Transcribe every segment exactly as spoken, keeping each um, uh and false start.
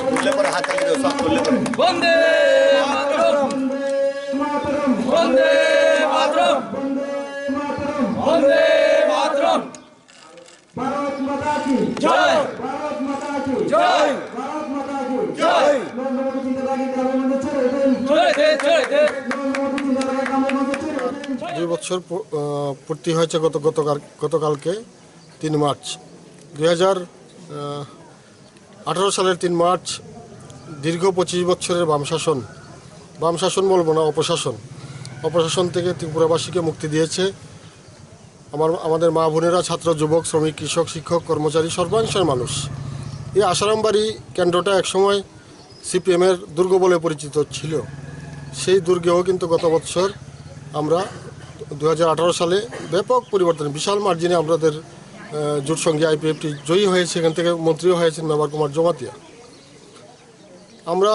তুললে পরে হাততালি দাও, সব তুললে পরে। বন্দে মাতরম। বন্দে মাতরম। বন্দে মাতরম। ভারত মাতা কি জয়। ভারত মাতা কি জয়। ভারত মাতা কি জয়। নরেন্দ্র মোদী জিন্দাবাদ, ইন্দিরা গান্ধী মন্দির ছেড়ে দিন। ছেড়ে দিন, ছেড়ে দিন। নরেন্দ্র মোদী জিন্দাবাদ, রাম মন্দির ছেড়ে দিন। দুই বছর পু-, আহ, পূর্তি হয়েছে গত, গতকাল, গতকালকে তিন মার্চ দুই হাজার, আহ, আঠারো সালের তিন মার্চ দীর্ঘ পঁচিশ বছরের বাম শাসন, বাম শাসন বলবো না, অপশাসন, অপশাসন থেকে ত্রিপুরাবাসীকে মুক্তি দিয়েছে আমার, আমাদের মা বোনেরা, ছাত্র, যুবক, শ্রমিক, কৃষক, শিক্ষক, কর্মচারী, সর্বাংশের মানুষ। এই আশারামবাড়ি কেন্দ্রটা একসময় সিপিএমের দুর্গ বলে পরিচিত ছিল। সেই দুর্গেও কিন্তু গত বছর আমরা দু হাজার আঠারো সালে ব্যাপক পরিবর্তন, বিশাল মার্জিনে আমাদের, আহ, জোট সঙ্গী আইপিএফটি জয়ী হয়েছে, এখান থেকে মন্ত্রীও হয়েছেন মেবার কুমার জমাতিয়া। আমরা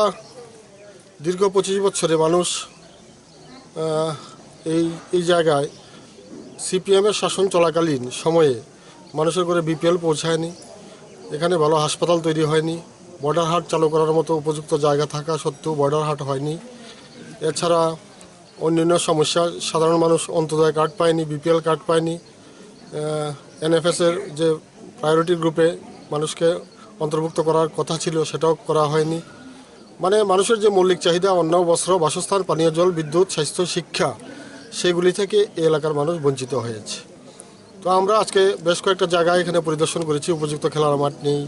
দীর্ঘ পঁচিশ বছরে মানুষ, আহ, এই, এই জায়গায় সিপিএমের শাসন চলাকালীন সময়ে মানুষের ঘরে বিপিএল পৌঁছায়নি, এখানে ভালো হাসপাতাল তৈরি হয়নি, বর্ডার হাট চালু করার মতো উপযুক্ত জায়গা থাকা সত্ত্বেও বর্ডার হাট হয়নি। এছাড়া অন্যান্য সমস্যা, সাধারণ মানুষ অন্তোদয় কার্ড পায়নি, বিপিএল কার্ড পায়নি, আহ, এনএফএস এর যে প্রায়োরিটি গ্রুপে মানুষকে অন্তর্ভুক্ত করার কথা ছিল, সেটাও করা হয়নি। মানে, মানুষের যে মৌলিক চাহিদা, অন্ন, বস্ত্র, বাসস্থান, পানীয় জল, বিদ্যুৎ, স্বাস্থ্য, শিক্ষা, সেগুলি থেকে এই এলাকার মানুষ বঞ্চিত হয়েছে। তো আমরা আজকে বেশ কয়েকটা জায়গা এখানে পরিদর্শন করেছি, উপযুক্ত খেলার মাঠ নেই,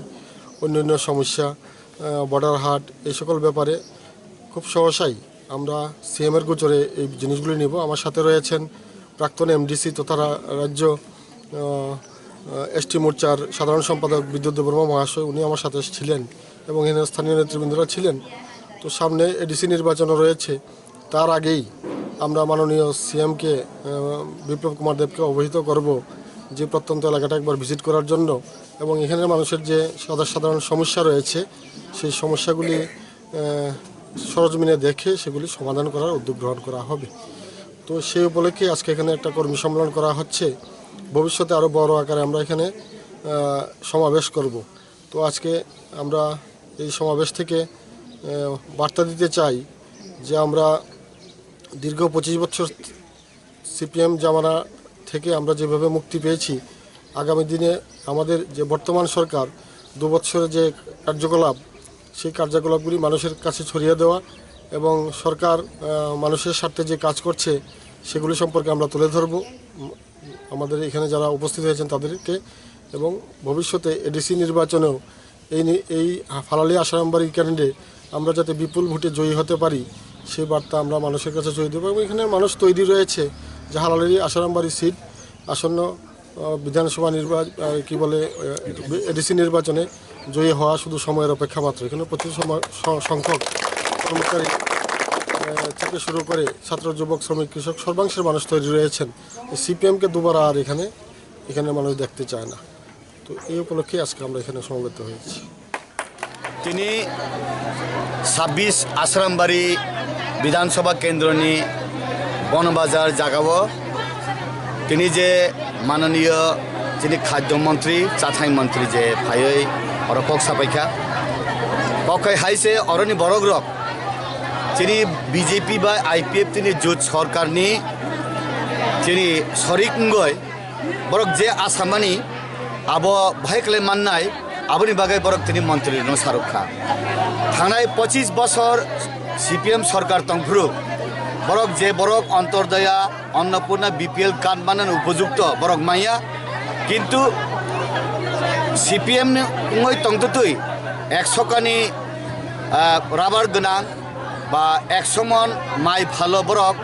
অন্যান্য সমস্যা, আহ, বর্ডার হাট, এই সকল ব্যাপারে খুব সহসাই আমরা সিএম এর গোচরে এই জিনিসগুলি নিব। আমার সাথে রয়েছেন প্রাক্তন এমডিসি তথা রা-, রাজ্য, আহ, আহ, এসটি মোর্চার সাধারণ সম্পাদক বিদ্যুৎ দেববর্মা মহাশয়, উনি আমার সাথে ছিলেন এবং এখানে স্থানীয় নেতৃবৃন্দরা ছিলেন। তো সামনে এডিসি নির্বাচনও রয়েছে, তার আগেই আমরা মাননীয় সিএমকে, আহ, বিপ্লব কুমার দেবকে অবহিত করব যে প্রত্যন্ত এলাকাটা একবার ভিজিট করার জন্য এবং এখানের মানুষের যে সাদা-, সাধারণ সমস্যা রয়েছে, সেই সমস্যাগুলি, আহ, সরজমিনে দেখে সেগুলি সমাধান করার উদ্যোগ গ্রহণ করা হবে। তো সেই উপলক্ষে আজকে এখানে একটা কর্মী সম্মেলন করা হচ্ছে। ভবিষ্যতে আরও বড় আকারে আমরা এখানে, আহ, সমাবেশ করব। তো আজকে আমরা এই সমাবেশ থেকে, আহ, বার্তা দিতে চাই যে আমরা দীর্ঘ পঁচিশ বছর সিপিএম জামানা থেকে আমরা যেভাবে মুক্তি পেয়েছি, আগামী দিনে আমাদের যে বর্তমান সরকার দু বছরের যে কার্যকলাপ, সেই কার্যকলাপগুলি মানুষের কাছে ছড়িয়ে দেওয়া এবং সরকার, আহ, মানুষের স্বার্থে যে কাজ করছে, সেগুলি সম্পর্কে আমরা তুলে ধরব। উম, আমাদের এখানে যারা উপস্থিত হয়েছেন তাদেরকে এবং ভবিষ্যতে এডিসি নির্বাচনেও এই নি-, এই ফালালি আশারামবাড়ি কেন্দ্রে আমরা যাতে বিপুল ভোটে জয়ী হতে পারি, সেই বার্তা আমরা মানুষের কাছে ছড়িয়ে দেবো। এবং এখানে মানুষ তৈরি রয়েছে যে ফালালি আশারামবাড়ি সিট আসন্ন, আহ, বিধানসভা নির্বা-, আহ, কি বলে, আহ, এডিসি নির্বাচনে জয়ী হওয়া শুধু সময়ের অপেক্ষা মাত্র। এখানে প্রচুর সময়, স-, সংখ্যক কর্মচারী, আহ, থেকে শুরু করে ছাত্র, যুবক, শ্রমিক, কৃষক সর্বাংশের মানুষ তৈরি রয়েছেন। সিপিএমকে দুবার আর এখানে, এখানে মানুষ দেখতে চায় না। তো এই উপলক্ষে আজকে আমরা এখানে সমবেত হয়েছি। তিনি ছাব্বিশ আশ্রামবাড়ি বিধানসভা কেন্দ্রনি বনবাজার জাগাও তিনি যে মাননীয় তিনি খাদ্য মন্ত্রী, চাথাই মন্ত্রী যে ফাইই oro kok sapaikha, kok khai hai se oroni borok rok chini BJP bai IPF tini jut sorkarni chini sorik wngoi borok je asamani abo bahai khlai mannai, aboni bagwi borok tini montri rwno sarok kha. Thangnai pochis bosor CPM sorkar tongphuru borok je borok Antyodaya, Annapurna, BPL card manani upojukto borok manya, kintu CPM ni wngwi tongtwtwi ekso kani, ah, rubber gwnang ba ekso mon mai phalo borok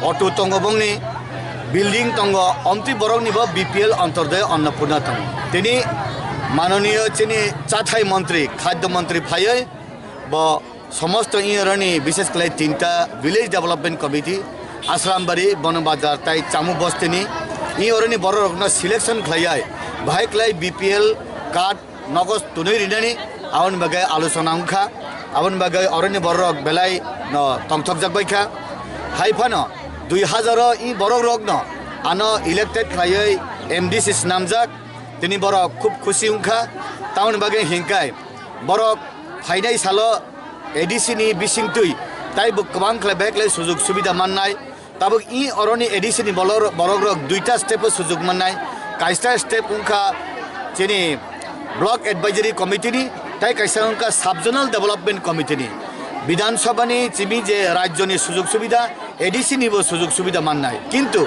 auto tongo bongni, building tongo, omtwi borokni bo BPL Antyodaya Annapurna tongo. Tini manoniyo chini chathai montri, khadyo montri phaiwi bo somosto iyoroni, bishes khlai tinta village development committee, Asrambari, Bonobazar tai Chamu bostini iyoroni bororokno selection khlaiwi bahai khlai BPL card nogo tunui rinani, aboni bagwi alochona wngkha, aboni bagwi oroni bororok belai no tongthokjak baikha. Hai phano dui hazaro i borok rokno ano elected khlaiwi M D C snamjak, tini borok khub khusi wngkha, tamoni bagwi hinkai borok Phainai salo A D C ni bisingtwi taibo kwbang khlai bai khlai sujug subida mannai. Tabuk i oroni A D C ni bolor-, borok rok duita step o sujug mannai. Kaisa step wngkha chini Block Advisory Committee ni, tai kaisa wngkha Sub Zonal Development Committee ni. Bidhan Sabha ni chimi je rajyo ni sujug subida A D C ni bo sujug subida mannai. Kintu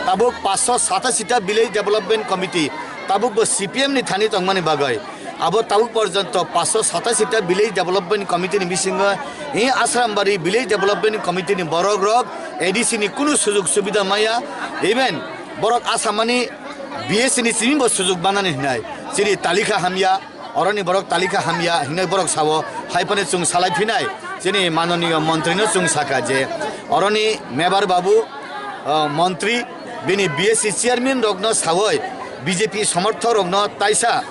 tabuk paanch sho satashi ta Village Development Committee tabuk bo C P M ni thani tongmani bagwi abo tabuk porjonto paanch sho satashi ta Village Development Committee ni bisingo, i Asrambari Village Development Committee ni borok rok A D C ni kunu sujug subida maya, even borok asamani B S C ni simi bo sujug manani hinai. Chini talikha hamya, oroni borok talikha hamya hinai borok sao, hai phano chwng salai phinai. Chini manoniyo montri no chwng saka je oroni mebar babu, ah, montri bini B S C chairman rokno sawi B J P somorthok rokno taisa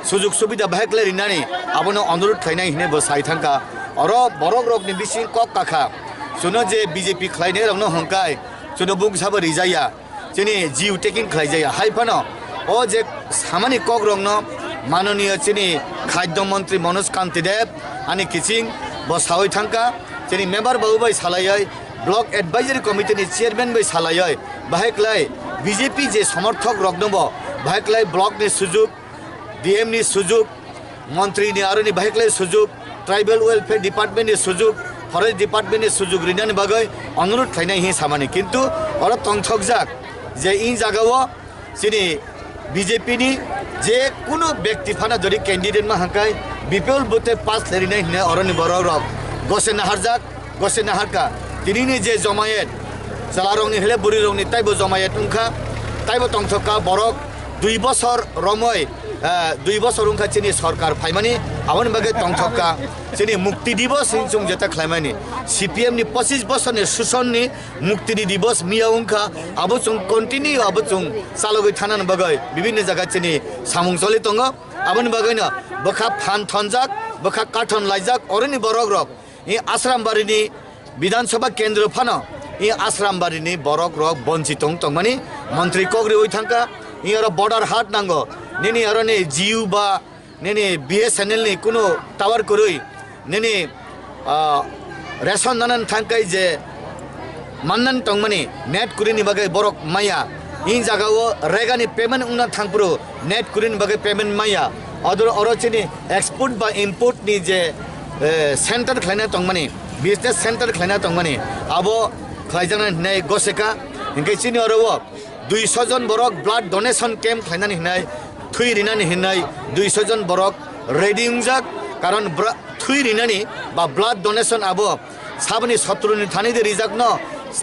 sujug subida bahai khlai rinani abono onurodh khlainai hinwi bo sai thangkha. Oro borok rokni bising kok kakha, chuno je B J P khlainai rokno hwnkhai chuno bung sabo rijaya, chini jiu taking khlaijaya. Hai phano o je samani kok rokno manoniyo chini khadyo montri Manoj Kanti Deb ani kiching bo sawi thangkha, chini member babu bai salaioi, Block Advisory Committee ni chairman bai salaioi, bahai khlai B J P je somorthok rokno bo bahai khlai block ni sujug, D M ni sujug, montri ni aroni bahai khlai sujug, Tribal Welfare Department ni sujug, Forest Department ni sujug rinani bagwi onurodh khlainai hi samani. Kintu oro tongthokjak je in jagao chini B J P ni je kunu bekti phano jodi candidate ma hangkai bipul bute pass rinai hinai oroni borok rok gose naharjak. Gose naharkha, tinini je jomayet, chwlarokni hile bwrwirokni taibo jomayet wngkha, taibo tongthokha borok dui bosor romoi, eh, dui bosor wngkha chini sorkar phaimani, aboni bagwi tongthokha chini Mukti Dibos hinwi chwng jeta khlaimani, C P M ni pochis bosorni susonni Mukti Dibos miya wngkha, abo chwng continue abo chwng chalogwi thanani bagwi bibinno jaga chini samung choli tongo, aboni bagwino bwkha phan thonjak, bwkha kathon laijak, oroni borok rok. I Asrambari ni Bidhan Sabha kendro phano i Asrambari ni borok rok bonchi tong tongmani montri kok riwi thangkha. I oro border hat nango, nini oro ni Jio ba nini B S N L ni kunu tower kwrwi nini, ah, ration nanan thangkai je mannan tongmani net kwrwini bagwi borok maya. In jagao regani payment wngna thangphuru net kwrwini bagwi payment maya. Odor oro chini export ba import ni je, eh, center khlaina tongmani, business center khlaina tongmani, abo khlaijaknai hinwi goseka. Hinkhe chini oro o duiso jon borok blood donation camp khlainani hinwi, thwi rinani hinwi duiso jon borok ready wngjak. Karon bra-, thwi rinani ba blood donation abo saboni sotruni thani de rijakno,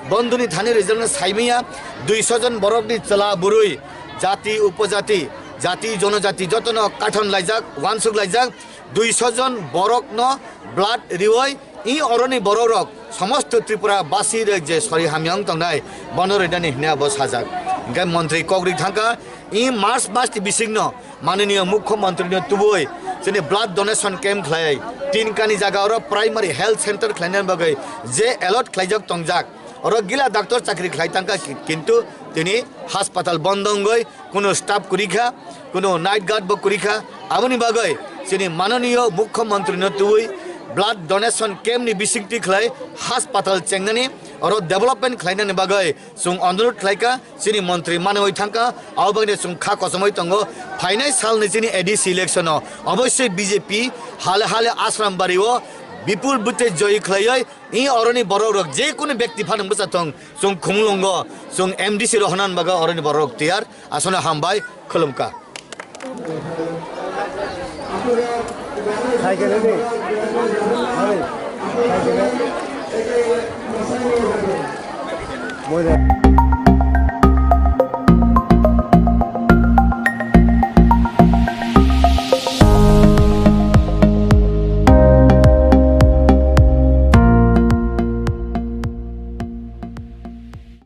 bondhuni thani rijakno saimaya. Duiso jon borokni chwla bwrwi, jati upojati, jati jonojati jotono kathon laijak, wansuk laijak. Duiso jon borokno blood riwi i oroni borok rok somosto Tripura basi rok je sori hamya wng tongnai, bono rinani hinwi abo sajak. Hinkhe montri kok ri thangkha, i March mas ni bisingno Mananiya Mukhyamantri no tubui chini blood donation camp khlai tin kani jaga oro primary health center khlaina bagwi je allot khlaijak tongjak. Oro gila doctor chakri khlai tangkha ki-, kintu tini hospital bondo wngwi kunu staff kwrwi kha, kunu night guard bo kwrwi kha. Aboni bagwi chini Mananiya Mukhyamantri no tubui blood donation camp ni bisingtwi khlai hospital chengnani oro development khlainani bagwi chwng onurodh khlaikha, chini montri manwi thangkha, abo bagwi chwng kha kochomwi tongo. Phainai salni chini A D C election o obossoi B J P hale hale Asrambari o bipul bwtwi joy khlaiwi, i oroni borok rok je kunu bekti phano bwsa thong, chwng Khumulwngo chwng M D C rohorna bagwi oroni borok rok tiyar. Aswkno hambai, khulumkha.